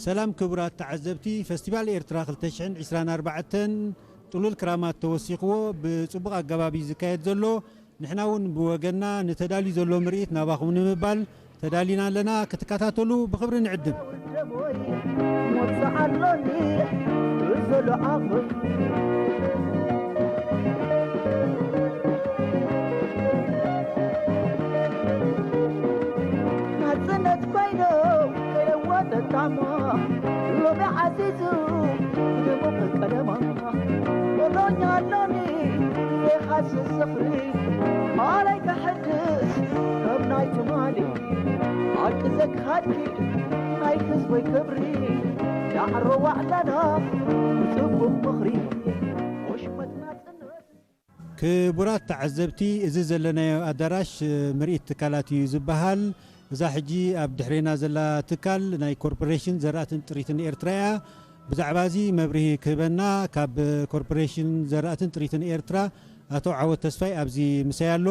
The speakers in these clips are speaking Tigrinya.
ሰላም ክቡራት ተዓዘብቲ፣ ፈስቲቫል ኤርትራ ክልተ ሽሕን ዕስራን ኣርባዕተን ጥሉል ክራማት ተወሲኽዎ ብጽቡቕ ኣገባብ እዩ ዝካየድ ዘሎ። ንሕና እውን ብወገንና ንተዳልዩ ዘሎ ምርኢት ናባኹም ንምባል ተዳሊና ኣለና። ክትከታተሉ ብኽብሪ ንዕድም። ሞት ኣሎኒ ብዘሎ ዓቕም ናጽነት ኮይኑ ከይለወጠ ጣማ ሎሚ ዓዚዙ ይደምቕ ቀለማ። ሎኛ ኣሎኒ ዘይሓስስ ዝኽሪ ማለይ ከሕድስ ከም ናይ ትማሊ ሓቂ ዘግሃድኪ ናይ ህዝበይ ክብሪ ዳዕሮ ዋዕላና ጽቡቕ ምኽሪ ወሽመት ናጽነት። ክቡራት ተዓዘብቲ፣ እዚ ዘለናዮ ኣዳራሽ ምርኢት ትካላት እዩ ዝበሃል። እዛ ሕጂ ኣብ ድሕሬና ዘላ ትካል ናይ ኮርፖሬሽን ዘራእትን ጥሪትን ኤርትራ እያ። ብዛዕባ እዚ መብርሂ ክህበና ካብ ኮርፖሬሽን ዘራእትን ጥሪትን ኤርትራ ኣቶ ዓወት ተስፋይ ኣብዚ ምሳይ ኣሎ።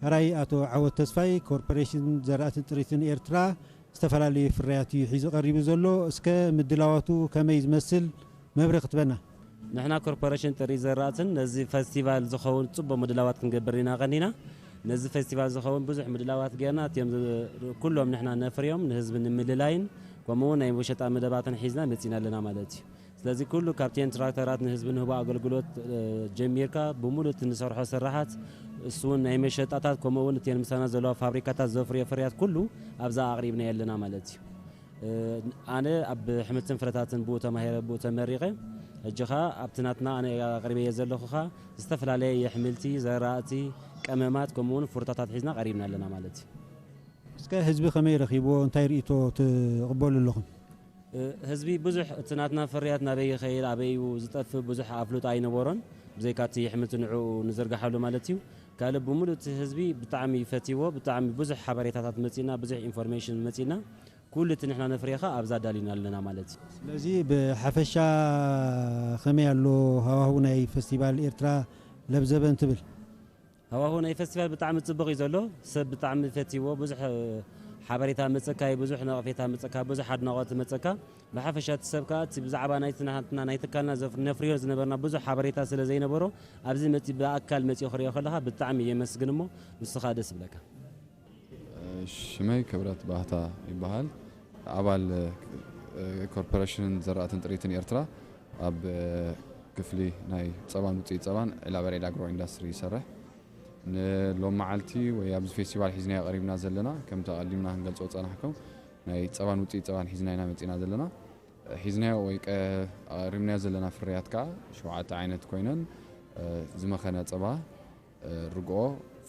ሕራይ ኣቶ ዓወት ተስፋይ፣ ኮርፖሬሽን ዘራእትን ጥሪትን ኤርትራ ዝተፈላለዩ ፍርያት እዩ ሒዙ ቀሪቡ ዘሎ። እስከ ምድላዋቱ ከመይ ዝመስል መብርሂ ክትበና። ንሕና ኮርፖሬሽን ጥሪት ዘራእትን ነዚ ፈስቲቫል ዝኸውን ጽቡቕ ምድላዋት ክንገብር ኢና ቀኒና። ነዚ ፈስቲቫል ዝኸውን ብዙሕ ምድላዋት ጌርና፣ እቲኦም ዝ-፣ ኩሎም ንሕና ነፍርዮም ንህዝቢ ንምልላይን ከምኡ እውን ናይ መሸጣ መደባትን ሒዝና መጺና ኣለና ማለት እዩ። ስለዚ ኩሉ ካብተን ትራክተራት ንህዝቢ ንህቦ ኣገልግሎት፣ እ፣ ጀሚርካ ብምሉእ እቲ ንሰርሖ ስራሓት፣ እሱ እውን ናይ መሸጣታት ከምኡ እውን እተን ምሳና ዘለዋ ፋብሪካታት ዘፍርዮ ፍርያት ኩሉ ኣብዛ ኣቕሪብና ኣለና ማለት እዩ። እ፣ ኣነ ኣብ ሕምልትን ፍረታትን ብኡ ተማሂረ ብኡ ተመሪቐ። ሕጂ ኸኣ ኣብቲ ናትና ኣነ ኣቕሪበዮ ዘለኹ ኸኣ ዝተፈላለየ የሕምልቲ፣ ዘራእቲ፣ ቀመማት ከምኡ እውን ፍሩታታት ሒዝና ቀሪብና ኣለና ማለት እዩ። እስከ ህዝቢ ከመይ ረኺብዎ? እንታይ ርእይቶ ትቕበሉ ኣለኹም? እ፣ ህዝቢ ብዙሕ እቲ ናትና ፍርያት ናበይ ይኸይድ፣ ኣበይ እዩ ዝጠፍእ ብዙሕ ኣፍልጦ ኣይነበሮን። ብዘይካ እቲ የሕምልቲ ንዕኡ ንዝርግሓሉ ማለት እዩ። ካልእ ብምሉእ እቲ ህዝቢ ብጣዕሚ እዩ ፈትይዎ። ብጣዕሚ ብዙሕ ሓበሬታታት መጺና፣ ብዙሕ ኢንፎርሜሽን መጺና። ኩሉ እቲ ንሕና ነፍርዮ ኸኣ ኣብዛ ኣዳሊና ኣለና ማለት እዩ። ስለዚ ብሓፈሻ ከመይ ኣሎ ሃዋህው ናይ ፈስቲቫል ኤርትራ ለብዘበን ትብል? ሃዋህው ናይ ፈስቲቫል ብጣዕሚ ጽቡቕ እዩ ዘሎ። ሰብ ብጣዕሚ ፈትይዎ። ብዙሕ ሓበሬታ መጸካ እዩ፣ ብዙሕ ነቐፌታ መጸካ፣ ብዙሕ ኣድናቖት መጸካ። ብሓፈሻ እቲ ሰብ ከኣ እቲ ብዛዕባ ናይቲ ናትና ናይ ትካልና ዘፍ-፣ ነፍርዮ ዝነበርና ብዙሕ ሓበሬታ ስለ ዘይነበሮ፣ ኣብዚ መጺ-፣ ብኣካል መጺኡ ክርእዮ ከለኻ ብጣዕሚ የመስግን እሞ ንስኻ ደስ ይብለካ። ሽመይ ክብረት ባህታ ይበሃል። ኣባል፣ እ፣ ኮርፖሬሽንን ዘራእትን ጥሪትን ኤርትራ ኣብ፣ እ፣ ክፍሊ ናይ ጸባን ውጽኢት ጸባን ዒላበርዒድ ኣግሮ ኢንዳስትሪ ይሰርሕ። ንሎም መዓልቲ ወይ ኣብዚ ፌስቲቫል ሒዝናዮ ቀሪብና ዘለና፣ ከምቲ ኣቐዲምና ክንገልጾ ዝጸናሕኩም፣ ናይ ጸባን ውጽኢት ጸባን ሒዝና ኢና መጺና ዘለና። ሒዝናዮ ወይ ቀ-፣ ኣቐሪብናዮ ዘለና ፍርያት ከኣ ሸውዓተ ዓይነት ኮይነን፣ እ፣ ዝመኸነ ጸባ፣ እ፣ ርግኦ፣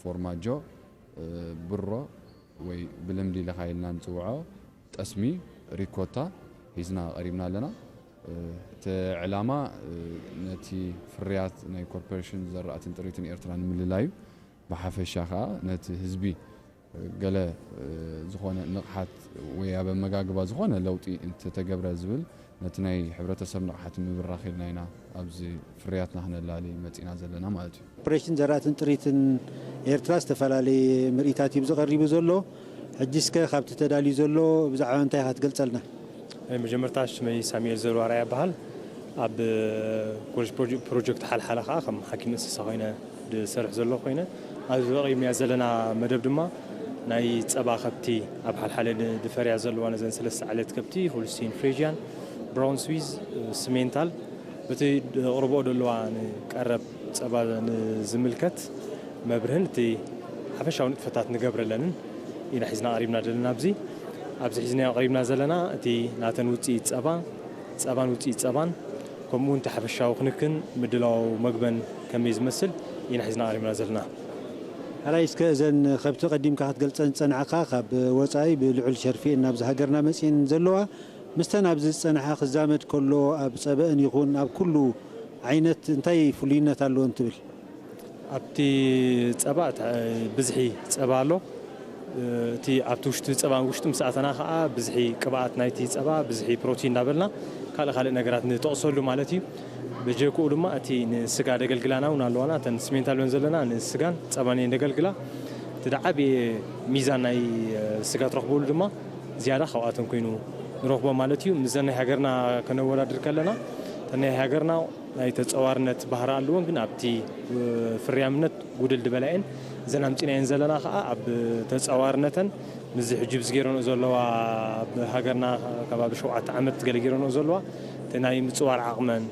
ፎርማጆ፣ እ፣ ብሮ ወይ ብልምዲ ኢልኻ ኢልና ንጽውዖ ጠስሚ፣ ሪኮታ ሒዝና ቀሪብና ኣለና። እ፣ እቲ ዕላማ፣ እ፣ ነቲ ፍርያት ናይ ኮርፖሬሽን ዘራእትን ጥሪትን ኤርትራ ንምልላዩ፣ ብሓፈሻ ከኣ ነቲ ህዝቢ፣ እ፣ ገለ፣ እ፣ ዝኾነ ንቕሓት ወይ ኣብ ኣመጋግባ ዝኾነ ለውጢ እንተተገብረ ዝብል ነቲ ናይ ሕብረተሰብ ንቕሓት ንምብራኽ ኢልና ኢና ኣብዚ ፍርያትና ክነላሊ መጺና ዘለና ማለት እዩ። ኮርፖሬሽን ዘራእትን ጥሪትን ኤርትራ ዝተፈላለየ ምርኢታት እዩ ዝቐርብ ዘሎ። ሕጂ እስከ ካብቲ ተዳልዩ ዘሎ ብዛዕባ እንታይ ኢኻ ትገልጸልና? ናይ መጀመርታ ሽመይ ሳሙኤል ዘርዋራ ይበሃል። ኣብ ኮሌጅ ፕሮጀ-፣ ፕሮጀክት ሓልሓለ ከኣ ከም ሓኪም እንስሳ ኮይነ ዝሰርሕ ዘሎ ኮይነ፣ ኣብዚ ኣቕሪብናያ ዘለና መደብ ድማ ናይ ጸባ ከብቲ ኣብ ሓልሓለ ን-፣ ዝፈርያ ዘለዋ ነዘን ሰለስተ ዓሌት ከብቲ፣ ሆልስቲን ፍሬዥያን፣ ብራውን ስዊዝ፣ ስሜንታል፣ በቲ ኣቕርቦ ዘለዋ ንቀረብ ጸባ ንዝምልከት መብርህን እቲ ሓፈሻዊ ንጥፈታት ንገብረለንን ኢና ሒዝና ቀሪብና ዘለና። ኣብዚ፣ ኣብዚ ሒዝናዮ ቀሪብና ዘለና እቲ ናተን ውጽኢት ጸባ፣ ጸባን ውጽኢት ጸባን፣ ከምኡ እውን እቲ ሓፈሻዊ ክንክን ምድላው መግበን ከመይ ዝመስል ኢና ሒዝና ቀሪብና ዘለና። ሕራይ እስከ እዘን ከብቲ ቀዲምካ ክትገልጸን ዝጸናሕካ፣ ካብ ወጻኢ ብልዑል ሸርፊ ናብዚ ሃገርና መጺኤን ዘለዋ፣ ምስተን ኣብዚ ዝጸንሓ ክዛመድ ከሎ ኣብ ጸበአን ይኹን ኣብ ኩሉ ዓይነት እንታይ ፍሉይነት ኣለወን ትብል? ኣብቲ ጸባ እቲ ብዝሒ ጸባ ኣሎ። እቲ ኣብቲ ውሽጢ ጸባ ውሽጢ ምስ ኣተና ከኣ ብዝሒ ቅብኣት ናይቲ ጸባ፣ ብዝሒ ፕሮቲን እናበልና ካልእ ካልእ ነገራት ንጠቕሰሉ ማለት እዩ። ብጀክኡ ድማ እቲ ንስጋ ደገልግላና እውን ኣለዋና። እተን ስሜንታል ብለን ዘለና ንስጋን ጸባን እየን ደገልግላ። እቲ ዝዓበየ ሚዛን ናይ ስጋ ትረኽበሉ ድማ ዝያዳ ካብኣተን ኮይኑ ንረኽቦ ማለት እዩ። ምስዘን ናይ ሃገርና ከነወዳድር ከለና፣ እተን ናይ ሃገርና ናይ ተጸዋርነት ባህሪ ኣለወን፣ ግን ኣብቲ፣ እ፣ ፍርያምነት ጉድል ዝበላ እየን። እዘን ኣምጺእናየን ዘለና ኸኣ ኣብ ተጸዋርነተን ምስዚ ሕጂ ብዚ ገይረንኦ ዘለዋ፣ ኣብ ሃገርና ከባቢ ሸውዓተ ዓመት ገለ ገይረንኦ ዘለዋ፣ እቲ ናይ ምጽዋር ዓቕመን፣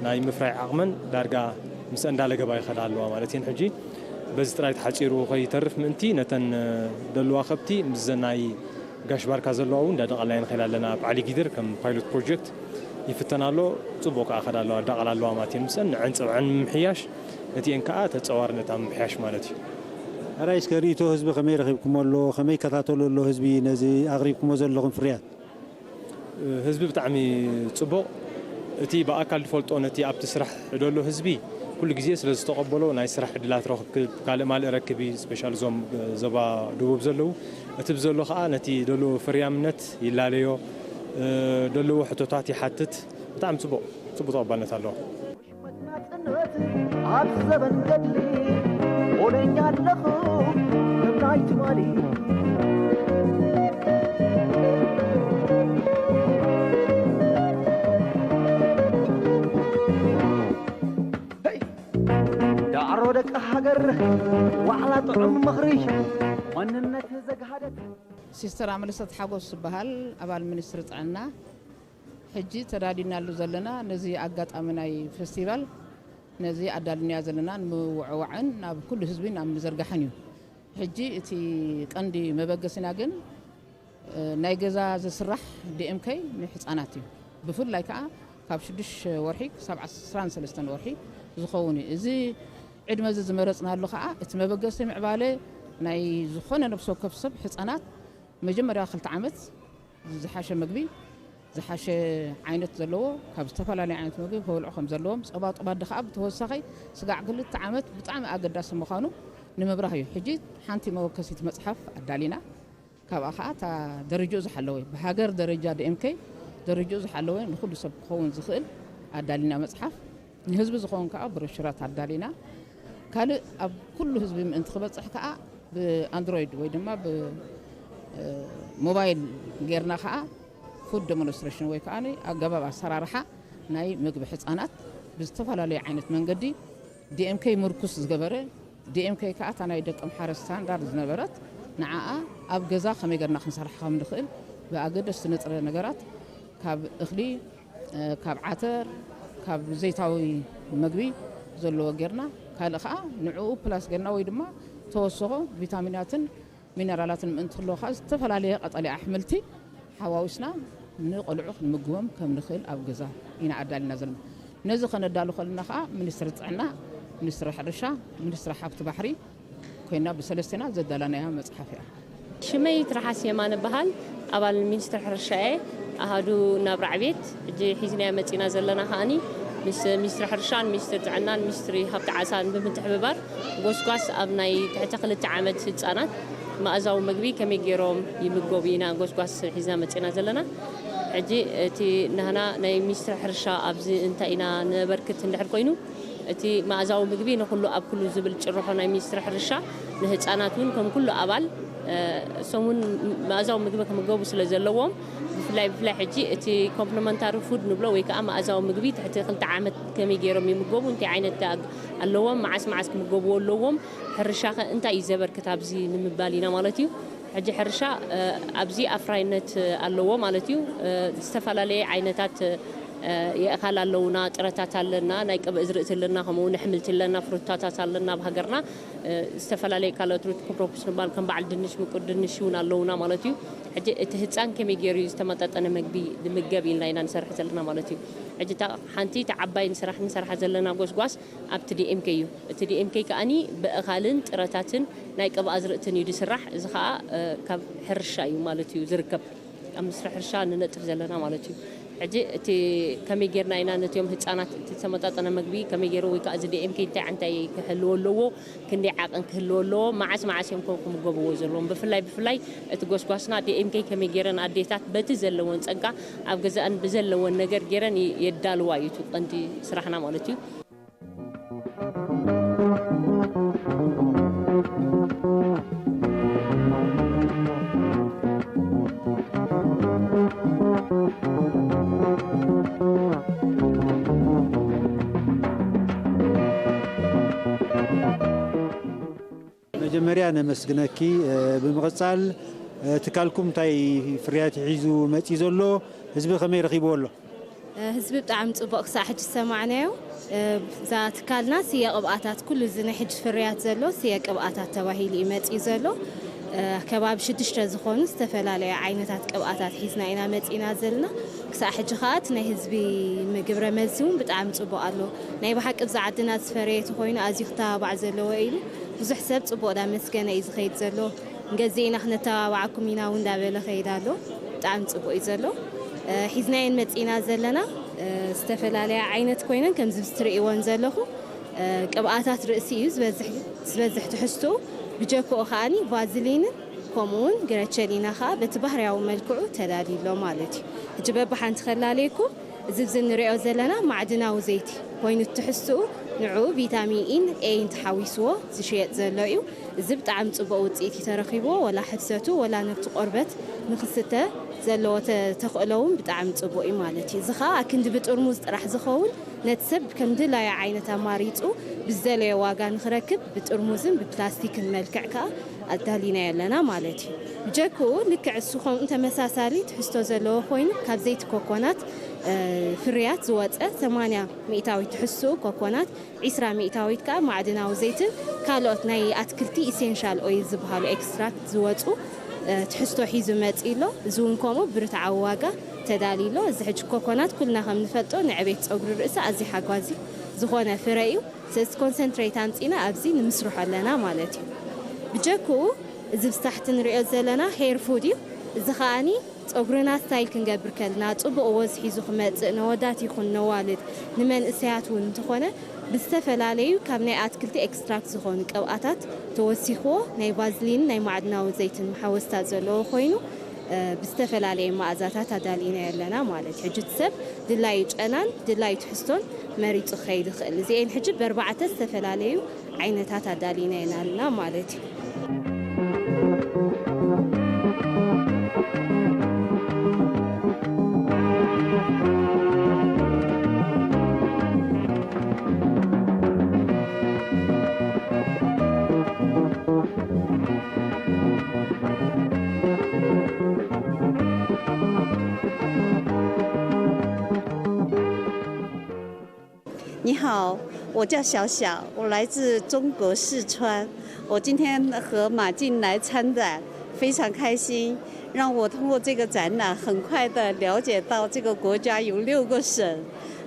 ናይ ምፍራይ ዓቕመን ዳርጋ ምስ እንዳለገባ ይኸዳ ኣለዋ ማለት እየን። ሕጂ በዚ ጥራይ ተሓጺሩ ከይተርፍ ምእንቲ ነተን፣ እ፣ ደለዋ ከብቲ ምስዘን ናይ ጋሽ ባርካ ዘለዋ እውን እንዳደቐልናየን ንኸይድ ኣለና። ኣብ ዓሊ ጊድር ከም ፓይሎት ፕሮጀክት ይፍተን ኣሎ። ጽቡቕ ከኣ ከዳ ኣለዋ፣ እንዳቐላ ኣለዋ ማለት እየን። ምስአን ንዐን ጸብዐን ምምሕያሽ፣ ነቲአን ከኣ ተጸዋርነት ኣብ ምምሕያሽ ማለት እዩ። ሕራይ እስከ ርእይቶ ህዝቢ ከመይ ረኺብኩሞ ኣሎ? ከመይ ይከታተሎ ኣሎ ህዝቢ ነዚ ኣቕሪብኩሞ ዘለኹም ፍርያት? ህዝቢ ብጣዕሚ ጽቡቕ። እቲ ብኣካል ዝፈልጦ ነቲ ኣብቲ ስራሕ ደሎ ህዝቢ ኩሉ ግዜ ስለ ዝተቐበሎ ናይ ስራሕ ዕድላት ረኽብ፣ ካልእ ማልእ ረክብ እዩ። ስፔሻል እዞም ዞባ ደቡብ ዘለዉ፣ እቲ ብዘሎ ከኣ ነቲ ደሎ ፍርያምነት ይላለዮ፣ እ፣ ደለዎ ሕቶታት ይሓትት። ብጣዕሚ ጽቡቕ፣ ጽቡቕ ተቐባልነት ኣለዎ። ናጽነት ኣብ ዘበን ገድሊ፣ ኦለኛ ኣለኹ ከም ናይ ትማሊ። ዳዕሮ ደቂ ሃገር፣ ዋዕላ ጥዑም ምኽሪ፣ ማንነት ዘግሃደት። ሲስተር ኣመለሰት ሓጎስ ዝበሃል፣ ኣባል ሚኒስትሪ ጥዕና። ሕጂ ተዳሊናሉ ዘለና ነዚ ኣጋጣሚ ናይ ፌስቲቫል፣ ነዚ ኣዳልናዮ ዘለና ንምውዕዋዕን ናብ ኩሉ ህዝቢ ናብ ምዝርጋሕን እዩ። ሕጂ እቲ ቀንዲ መበገሲና ግን፣ እ፣ ናይ ገዛ ዝስራሕ ዲ ኤም ከይ ንሕፃናት እዩ። ብፍላይ ከዓ ካብ ሽዱሽተ ወርሒ ክሳብ ዓስራን ሰለስተን ወርሒ ዝኸውን እዩ። እዚ ዕድመ እዚ ዝመረፅናሉ ከዓ እቲ መበገሲ ምዕባለ ናይ ዝኾነ ነፍሲ ወከፍ ሰብ ሕፃናት መጀመርያ ክልተ ዓመት ዝሓሸ መግቢ፣ ዝሓሸ ዓይነት ዘለዎ፣ ካብ ዝተፈላለዩ ዓይነት መግቢ ክበልዑ ከም ዘለዎም፣ ጸባ ጡብ ኣደ ከኣ ብተወሳኺ ስጋዕ ክልተ ዓመት ብጣዕሚ ኣገዳሲ ምዃኑ ንምብራህ እዩ። ሕጂ ሓንቲ መወከሲት መጽሓፍ ኣዳሊና፣ ካብኣ ከኣ እታ ደረጃኡ ዝሓለወ፣ ብሃገር ደረጃ ዲ ኤም ከይ ደረጃኡ ዝሓለወ ንኹሉ ሰብ ክኸውን ዝኽእል ኣዳሊና መጽሓፍ፣ ንህዝቢ ዝኸውን ከኣ ብሮሹራት ኣዳሊና፣ ካልእ ኣብ ኩሉ ህዝቢ ምእንቲ ክበጽሕ ከኣ ብኣንድሮይድ ወይ ድማ ብ፣ እ፣ ሞባይል ጌርና ከኣ ፉድ ደሞንስትሬሽን ወይ ከኣ ኣገባብ ኣሰራርሓ ናይ ምግቢ ህጻናት ብዝተፈላለየ ዓይነት መንገዲ ዲ ኤም ከይ ምርኩስ ዝገበረ፣ ዲ ኤም ከይ ከኣ እታ ናይ ደቂ ኣምሓረ ስታንዳርድ ዝነበረት ንዓኣ ኣብ ገዛ ከመይ ጌርና ክንሰርሓ ከም ንኽእል ብኣገደስቲ ንጥረ ነገራት ካብ እኽሊ፣ እ፣ ካብ ዓተር፣ ካብ ዘይታዊ መግቢ ዘለዎ ጌርና፣ ካልእ ከኣ ንዕኡ ፕላስ ጌርና ወይ ድማ ተወሰኾ ቪታሚናትን ሚነራላትን ምእንቲ ክህልዎ ከኣ ዝተፈላለየ ቀጠልያ ኣሕምልቲ ሓዋዊስና ንቖልዑ ክንምግቦም ከም ንኽእል ኣብ ገዛ ኢና ኣዳሊና ዘለና። ነዚ ከነዳሉ ከለና ከኣ ሚኒስትሪ ጥዕና፣ ሚኒስትሪ ሕርሻ፣ ሚኒስትሪ ሃብቲ ባሕሪ ኮይና ብሰለስቴና ዘዳለናያ መጽሓፍ እያ። ሽመይ ትርሓስ የማነ እበሃል። ኣባል ሚኒስትሪ ሕርሻ እየ። ኣሃዱ ናብራ ዕቤት ሕጂ ሒዝናያ መጺና ዘለና ከኣኒ ምስ ሚኒስትሪ ሕርሻን ሚኒስትሪ ጥዕናን ሚኒስትሪ ሃብቲ ዓሳን ብምትሕብባር ጎስጓስ ኣብ ናይ ትሕቲ ክልተ ዓመት ህጻናት መኣዛዊ ምግቢ ከመይ ገይሮም ይምገቡ ኢና ጎስጓስ ሒዝና መጺና ዘለና። ሕጂ እቲ ናህና ናይ ሚኒስትሪ ሕርሻ ኣብዚ እንታይ ኢና ነበርክት እንድሕር ኮይኑ፣ እቲ መኣዛዊ ምግቢ ንኹሉ ኣብ ኩሉ ዝብል ጭርሖ ናይ ሚኒስትሪ ሕርሻ ንህጻናት እውን ከም ኩሉ ኣባል፣ እ፣ እሶም እውን መኣዛዊ ምግቢ ክምገቡ ስለ ዘለዎም፣ ብፍላይ ብፍላይ ሕጂ እቲ ኮምፕሊመንታሪ ፉድ ንብሎ ወይ ከዓ መኣዛዊ ምግቢ ትሕቲ ክልተ ዓመት ከመይ ገይሮም ይምገቡ፣ እንታይ ዓይነት ኣግ-፣ ኣለዎም፣ መዓስ መዓስ ክምገብዎ ኣለዎም፣ ሕርሻኸ እንታይ እዩ ዘበርክት ኣብዚ ንምባል ኢና ማለት እዩ። ሕጂ ሕርሻ፣ እ፣ ኣብዚ ኣፍራይነት ኣለዎ ማለት እዩ። እ፣ ዝተፈላለየ ዓይነታት፣ እ፣ የእኻል ኣለውና፣ ጥረታት ኣለና፣ ናይ ቅብእ ዝርእቲ ኣለና፣ ከምኡ እውን ኣሕምልቲ ኣለና፣ ፍሩታታት ኣለና ኣብ ሃገርና። እ፣ ዝተፈላለየ ካልኦት ሩት ክሮፕስ ንባል ከም በዓል ድንሽ፣ ምቁር ድንሽ እውን ኣለውና ማለት እዩ። ሕጂ እቲ ህፃን ከመይ ገይሩ እዩ ዝተመጣጠነ መግቢ ዝምገብ ኢልና ኢና ንሰርሕ ዘለና ማለት እዩ። ሕጂ እታ ሓንቲ እታ ዓባይ ንስራሕ ንሰርሓ ዘለና ጎስጓስ ኣብቲ ዲ ኤም ከይ እዩ። እቲ ዲ ኤም ከይ ከኣኒ ብእኻልን ጥረታትን ናይ ቅብኣ ዝርእትን እዩ ዝስራሕ። እዚ ኸኣ፣ እ፣ ካብ ሕርሻ እዩ ማለት እዩ ዝርከብ። ኣብ ምስራሕ ሕርሻ ንነጥፍ ዘለና ማለት እዩ። ሕጂ እቲ ከመይ ጌርና ኢና ነቲኦም ህጻናት እቲ ዝተመጣጠነ መግቢ ከመይ ገይሩ ወይ ከኣ እዚ ዲ ኤም ከይ እንታይ እንታይ ክህልዎ ኣለዎ፣ ክንደይ ዓቐን ክህልዎ ኣለዎ፣ መዓስ መዓስ እዮም ከም ክምገብዎ ዘለዎም። ብፍላይ ብፍላይ እቲ ጎስጓስና ዲ ኤም ከይ ከመይ ገይረን ኣዴታት በቲ ዘለወን ጸጋ ኣብ ገዛእን ብዘለወን ነገር ገይረን የ-፣ የዳልዋ እዩ እቲ ቀንዲ ስራሕና ማለት እዩ። መጀመርያ ነመስግነኪ። እ፣ ብምቕጻል፣ እ፣ ትካልኩም እንታይ ፍርያት ሒዙ መጺኡ ዘሎ? ህዝቢ ከመይ ረኺብዎ ኣሎ? እ፣ ህዝቢ ብጣዕሚ ጽቡቕ ክሳዕ ሕጂ ዝሰማዕናዮ። እ፣ እዛ ትካልና ስየ ቅብኣታት፣ ኩሉ እዚ ናይ ሕጂ ፍርያት ዘሎ ስየ ቅብኣታት ተባሂሉ እዩ መጺኡ ዘሎ። እ፣ ከባቢ ሽዱሽተ ዝኾኑ ዝተፈላለዩ ዓይነታት ቅብኣታት ሒዝና ኢና መጺና ዘለና። ክሳዕ ሕጂ ከኣ እቲ ናይ ህዝቢ ግብረ መልሲ እውን ብጣዕሚ ጽቡቕ ኣሎ። ናይ ብሓቂ ብዛ ዓድና ዝፈረየ ተኾይኑ ኣዝዩ ክተባባዕ ዘለዎ ኢሉ ብዙሕ ሰብ ጽቡቕ ዳመስገነ እዩ ዝኸይድ ዘሎ። ንገዚእና ክነተባብዓኩም ኢና እውን እንዳበለ ከይድ ኣሎ። ብጣዕሚ ጽቡቕ እዩ ዘሎ። እ፣ ሒዝናየን መጺእና ዘለና፣ እ፣ ዝተፈላለያ ዓይነት ኮይነን ከምዚ ትርእይወን ዘለኹ፣ እ፣ ቅብኣታት ርእሲ እዩ ዝበዝሕ፣ ዝበዝሕ ትሕዝትኡ። ብጀክኡ ከኣኒ ቫዝሊንን ከምኡ እውን ግረቸሊና ከኣ በቲ ባህርያዊ መልክዑ ተዳልዩ ኣሎ ማለት እዩ። ሕጂ በብሓንቲ ከላለየኩም፣ እዚ ኣብዚ ንሪኦ ዘለና ማዕድናዊ ዘይቲ ኮይኑ ትሕዝትኡ ንዑ ቪታሚን ኢን ኤን ተሓዊስዎ ዝሽየጥ ዘሎ እዩ። እዚ ብጣዕሚ ጽቡቕ ውጽኢት እዩ ተረኺብዎ። ወላ ሕፍሰቱ ወላ ነብቲ ቆርበት ንኽስተ ዘለዎ ተ-፣ ተኽእሎ እውን ብጣዕሚ ጽቡቕ እዩ ማለት እዩ። እዚ ኸኣ ኣክንዲ ብጥርሙዝ ጥራሕ ዝኸውን ነቲ ሰብ ከም ድላዩ ዓይነት ኣማሪጹ ብዝደለዮ ዋጋ ንኽረክብ ብጥርሙዝን ብፕላስቲክን መልክዕ ከኣ ኣዳሊናዮ ኣለና ማለት እዩ። ብጀክኡ ልክዕ እሱ ከምኡ ተመሳሳሊ ትሕዝቶ ዘለዎ ኮይኑ ካብ ዘይቲ ኮኮናት፣ እ፣ ፍርያት ዝወጸ ሰማንያ ሚእታዊት ትሕዝትኡ ኮኮናት፣ ዒስራ ሚእታዊት ከኣ ማዕድናዊ ዘይትን ካልኦት ናይ ኣትክልቲ ኢሴንሻል ኦይል ዝበሃሉ ኤክስትራክት ዝወጹ፣ እ፣ ትሕዝቶ ሒዙ መጺኡ ኣሎ። እዚ እውን ከምኡ ብርትዓዊ ዋጋ ተዳልዩ ኣሎ። እዚ ሕጂ ኮኮናት ኩልና ከም ንፈልጦ ንዕቤት ጸጉሪ ርእሲ ኣዝዩ ሓጓዚ ዝኾነ ፍረ እዩ። ስለዚ ኮንሰንትሬት ኣምጺና ኣብዚ ንምስርሖ ኣለና ማለት እዩ። ብጀክኡ እዚ ብስታሕቲ ንሪኦ ዘለና ሄር ፉድ እዩ። እዚ ከኣኒ ጸጉርና ስታይል ክንገብር ከልና ጽቡቕ ወዝ ሒዙ ክመጽእ፣ ነወዳት ይኹን ነዋልድ፣ ንመንእሰያት እውን እንተኾነ ብዝተፈላለዩ ካብ ናይ ኣትክልቲ ኤክስትራክት ዝኾኑ ቅብኣታት ተወሲኽዎ ናይ ቫዝሊን ናይ ማዕድናዊ ዘይትን መሓወስታት ዘለዎ ኮይኑ፣ እ፣ ብዝተፈላለየ መኣዛታት ኣዳሊናዮ ኣለና ማለት እዩ። ሕጂ እቲ ሰብ ድላዩ ጨናን ድላዩ ትሕዝቶን መሪጹ ክኸይድ ይኽእል። እዚኤን ሕጂ በርባዕተ ዝተፈላለዩ ዓይነታት ኣዳሊናየን ኣለና ማለት እዩ። 你好，我叫小小，我来自中国四川。我今天和马静来参展，非常开心，让我通过这个展览，很快的了解到这个国家有六个省，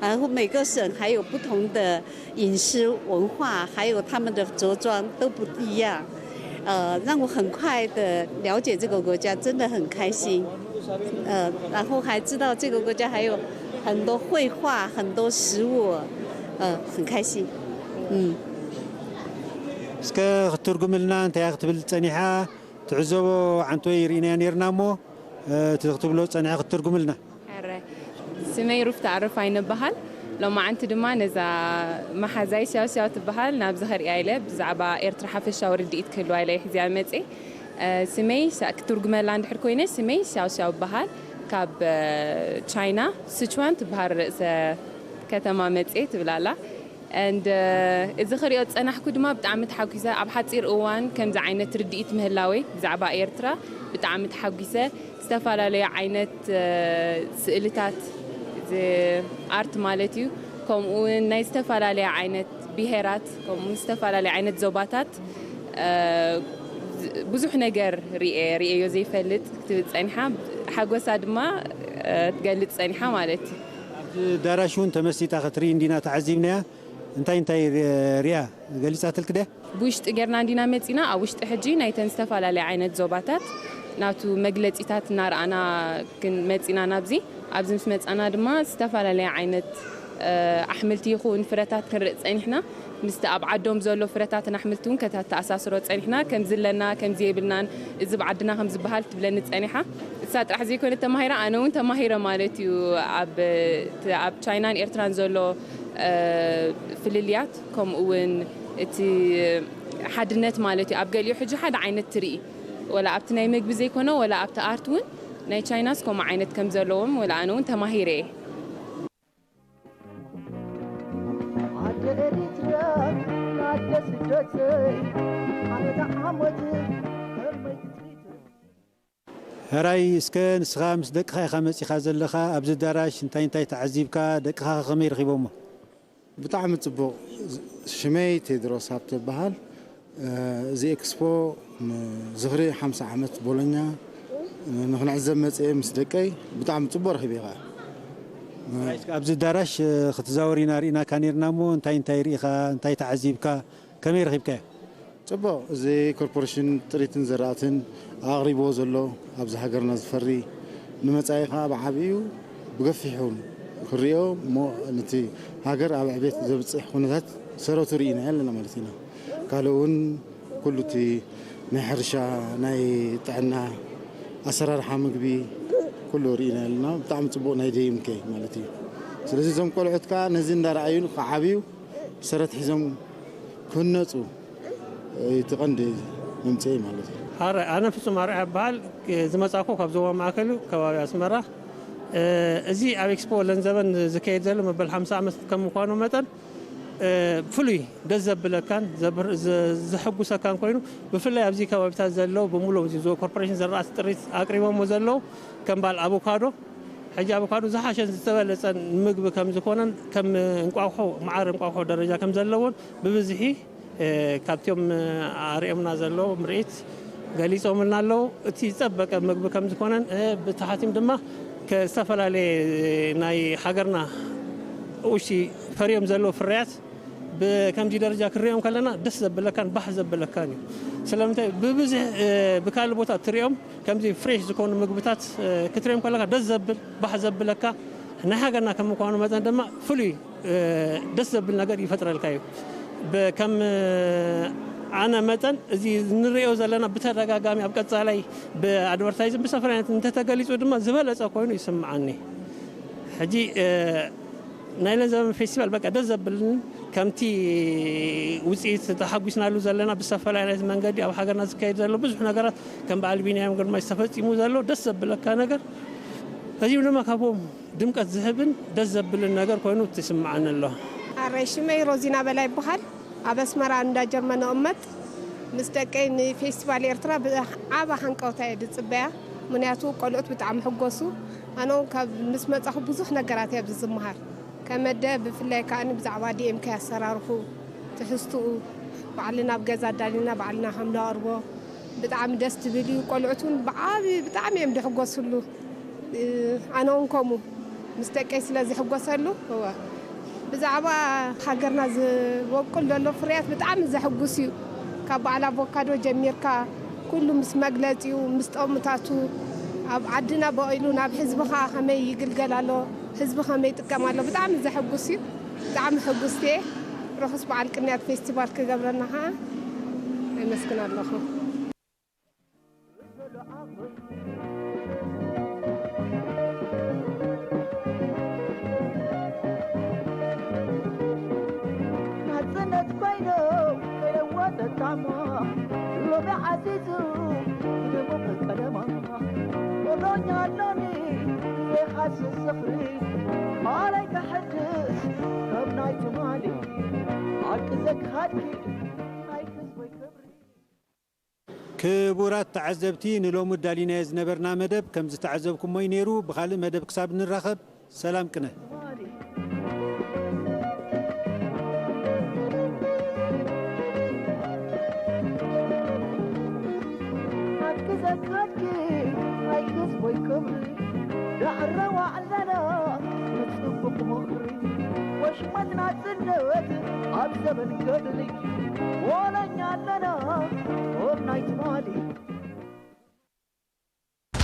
然后每个省还有不同的饮食文化，还有他们的着装都不一样。呃，让我很快的了解这个国家，真的很开心。呃，然后还知道这个国家还有很多绘画、很多食物，呃，很开心。嗯。 እስከ ክትትርጉምልና እንታይ ክትብል ጸኒሓ? ትዕዘቦ ዓንቶይ ርኢናያ ነርና እሞ፣ እ፣ እቲ ክትብሎ ጸኒሓ ክትትርጉምልና። ሕረ። ስመይ ሩፍታ ኣረፋይነ እበሃል። ሎማዓንቲ ድማ ነዛ መሓዛይ ሲያው ሲያው ትበሃል ናብዚ ከርእያ ኢለ፣ ብዛዕባ ኤርትራ ሓፈሻዊ ርድኢት ክህልዋ ኢለ እየ ሒዝያ መጽየ። እ፣ ስመይ ሳ-፣ ክትርጉመላ እንድሕር ኮይነ፣ ስመይ ሲያው ሲያው እበሃል። ካብ፣ እ፣ ቻይና ስችዋን ትበሃል ርእሰ ከተማ መጽየ ትብል ኣላ። And እዚ ክሪኦ ዝጸናሕኩ ድማ ብጣዕሚ ተሓጒሰ። ኣብ ሓጺር እዋን ከምዚ ዓይነት ርድኢት ምህላወይ ብዛዕባ ኤርትራ ብጣዕሚ ተሓጒሰ። ዝተፈላለዩ ዓይነት ስእልታት፣ ኣርት ማለት እዩ፣ ከምኡ እውን ናይ ዝተፈላለያ ዓይነት ብሄራት፣ ከምኡ እውን ዝተፈላለያ ዓይነት ዞባታት ብዙሕ ነገር ርኤ፣ ርኤዮ ዘይፈልጥ ክትብል ጸኒሓ። ሓጎሳ ድማ ትገልጽ ጸኒሓ ማለት እዩ። ኣብቲ ኣዳራሽ እውን ተመሲጣ ክትርኢ እንዲና ተዓዚብናያ። እንታይ እንታይ ርያ ገሊጻትልክ ድያ? ብውሽጢ ጌርና እንዲና መጺና። ኣብ ውሽጢ ሕጂ ናይተን ዝተፈላለያ ዓይነት ዞባታት ናቱ መግለጺታት እናረኣና ግን መጺና ናብዚ። ኣብዚ ምስ መጻና ድማ ዝተፈላለያ ዓይነት ኣሕምልቲ ይኹን ፍረታት ክንርኢ ጸኒሕና። ምስቲ ኣብ ዓዶም ዘሎ ፍረታትን ኣሕምልቲ እውን ከተተኣሳስሮ ጸኒሕና። ከምዚ ኣለና ከምዚ የብልናን፣ እዚ ብዓድና ከም ዝበሃል ትብለኒ ጸኒሓ። እሳ ጥራሕ ዘይኮነ ተማሂራ፣ ኣነ እውን ተማሂረ ማለት እዩ። ኣብ ቻይናን ኤርትራን ዘሎ ፍልልያት፣ ከምኡ እውን እቲ ሓድነት ማለት እዩ። ኣብ ገሊኡ ሕጂ ሓደ ዓይነት ትርኢ፣ ወላ ኣብቲ ናይ መግቢ ዘይኮነ ወላ ኣብቲ ኣርት እውን ናይ ቻይናስ ከምኡ ዓይነት ከም ዘለዎም ወላ ኣነ እውን ተማሂረ እየ። ኣደ ኤሪትራ ኣደ ስደተይ ኣነ ደሓን ሕራይ፣ እስከ ንስኻ ምስ ደቅኻ ኢኻ መጺኻ ዘለኻ፣ ኣብዚ ኣዳራሽ እንታይ እንታይ ተዓዚብካ? ደቅኻ ከ ከመይ ረኺቦሞ? ብጣዕሚ ጽቡቕ። ሽመይ ቴድሮስ ሃብተ ይበሃል። እዚ ኤክስፖ ንዝኽሪ ሓምሳ ዓመት ቦሎኛ ንኽንዕዘብ መጽኤ ምስ ደቀይ። ብጣዕሚ ጽቡቕ ረኺበ ኢኻ። እስከ ኣብዚ ኣዳራሽ ክትዛወር ኢና ርኢናካ ነርና እሞ እንታይ እንታይ ርኢኻ እንታይ ተዓዚብካ ከመይ ረኺብካዮ? ጽቡቕ። እዚ ኮርፖሬሽን ጥሪትን ዘራእትን ኣቕሪብዎ ዘሎ ኣብዚ ሃገርና ዝፈሪ ንመጻኢ ኸኣ ብዓቢኡ ብገፊሑ ክንሪኦ እሞ ነቲ ሃገር ኣብ ዕቤት ዘብጽሕ ኩነታት ሰረቱ ርኢና ኣለና ማለት ኢና። ካልእ እውን ኩሉ እቲ ናይ ሕርሻ ናይ ጥዕና ኣሰራርሓ ምግቢ ኩሉ ርኢና ኣለና። ብጣዕሚ ጽቡቕ ናይ ደይምከ ማለት እዩ። ስለዚ እዞም ቆልዑት ከዓ ነዚ እንዳረኣዩ ክዓብዩ ሰረት ሒዞም ክህነፁ እቲ ቀንዲ መምፅኢ ማለት እዩ። ኣረ ኣነ ፍጹም ኣርኣያ ይበሃል። ዝመጻእኩ ካብ ዞባ ማእከል እዩ፣ ከባቢ ኣስመራ። እዚ ኣብ ኤክስፖ ለንዘበን ዝካየድ ዘሎ መበል ሓምሳ ዓመት ከም ምዃኑ መጠን ፍሉይ ደስ ዘብለካን ዘሕጉሰካን ኮይኑ፣ ብፍላይ ኣብዚ ከባቢታት ዘለዉ ብምሉኦም እዚ ኮርፖሬሽን ዘራእቲ ጥሪት ኣቅሪቦሞ ዘለዉ ከም በዓል ኣቮካዶ፣ ሕጂ ኣቮካዶ ዝሓሸን ዝተበለጸን ምግቢ ከም ዝኾነን ከም እንቋቑሖ መዓር እንቋቑሖ ደረጃ ከም ዘለዎን ብብዝሒ ካብቲኦም ኣርእዮምና ዘለዉ ምርኢት ገሊጾምልና ኣለዉ። እቲ ዝጸበቀ ምግቢ ከም ዝኾነን ብተሓቲም ድማ ዝተፈላለየ ናይ ሃገርና ውሽጢ ፈርዮም ዘለዉ ፍርያት ብከምዚ ደረጃ ክንሪኦም ከለና ደስ ዘብለካን ባህ ዘብለካን እዩ። ስለምንታይ ብብዝሕ ብካልእ ቦታ እትሪኦም ከምዚ ፍሬሽ ዝኾኑ ምግብታት ክትሪኦም ከለካ ደስ ዘብል ባህ ዘብለካ ናይ ሃገርና ከም ምኳኑ መጠን ድማ ፍሉይ ደስ ዘብል ነገር ይፈጥረልካ እዩ። ከም ኣነ መጠን እዚ ንሪኦ ዘለና ብተደጋጋሚ ኣብ ቀፃላይ ብኣድቨርታይዝን ብሰፈር ዓይነት እንተተገሊፁ ድማ ዝበለፀ ኮይኑ ይስምዓኒ። ሕጂ ናይ ለንዘበን ፌስቲቫል በቃ ደስ ዘብልን ከምቲ ውፅኢት ተሓጒስናሉ ዘለና ብዝተፈላለየ ዓይነት መንገዲ ኣብ ሃገርና ዝካየድ ዘሎ ብዙሕ ነገራት ከም በዓል ቢንያም ግርማይ ዝተፈፂሙ ዘሎ ደስ ዘብለካ ነገር እዚም ድማ ካብኦም ድምቀት ዝህብን ደስ ዘብልን ነገር ኮይኑ ትስምዓኒ ኣሎ። ኣረይ ሽመይ ሮዚና በላይ ይበሃል። ኣብ ኣስመራ እንዳ ጀርመን እቕመጥ። ምስ ደቀይ ንፌስቲቫል ኤርትራ ብዓቢ ሃንቀውታ እየ ዝጽበያ። ምኽንያቱ ቆልዑት ብጣዕሚ ሕጎሱ። ኣነ እውን ካብ ምስ መጻኹ ብዙሕ ነገራት እየ ኣብዚ ዝመሃር። ከመደ ብፍላይ ከኣ ብዛዕባ ዲኤምኬ ኣሰራርሑ፣ ትሕዝትኡ፣ ባዕልና ኣብ ገዛ ኣዳሊና ባዕልና ከም ነቕርቦ ብጣዕሚ ደስ ትብል እዩ። ቆልዑት እውን ብዓቢ ብጣዕሚ እዮም ዝሕጎስሉ። ኣነ እውን ከምኡ ምስ ደቀይ ስለ ዝሕጎሰሉ እወ ብዛዕባ ሃገርና ዝበቁል ዘሎ ፍርያት ብጣዕሚ ዘሕጉስ እዩ። ካብ በዓል ኣቮካዶ ጀሚርካ ኩሉ ምስ መግለጺኡ ምስ ጠሙታቱ ኣብ ዓድና በቂሉ ናብ ህዝቢ ከዓ ከመይ ይግልገል ኣሎ ህዝቢ ከመይ ይጥቀም ኣሎ ብጣዕሚ ዘሕጉስ እዩ። ብጣዕሚ ሕጉስቲ እየ። ርሑስ በዓል ቅንያት ፌስቲቫል ክገብረና ከዓ ኣመስግን ኣለኹ። ናጽነት ኮይኖ ከይለወጠታማ ሎሚ ዓዚዙ ይደምቕ ቀለማ ሎኛ ኣሎኒ ዘይሓስስ ዝኽሪ ማለይ ከሐድስ ከም ናይ ትማሊ ሓቂ ዘግሃድኪ ናይ ህዝበይ ክብሪ ክቡራት ተዓዘብቲ፣ ንሎሚ ኣዳሊናዮ ዝነበርና መደብ ከም ዝተዓዘብኩሞ እዩ ነይሩ። ብኻልእ መደብ ክሳብ ንራኸብ፣ ሰላም ቅነ። ሓቂ ዘካድኪ ናይ ህዝቦይ ክብሪ ዳዕረዋ ኣለና ንጽቡቕ ምኽሪ ወሽመት ናጽነት ኣብ ዘበን ገድሊ ወለኛ ኣለና ኦም ናይ ትማሊ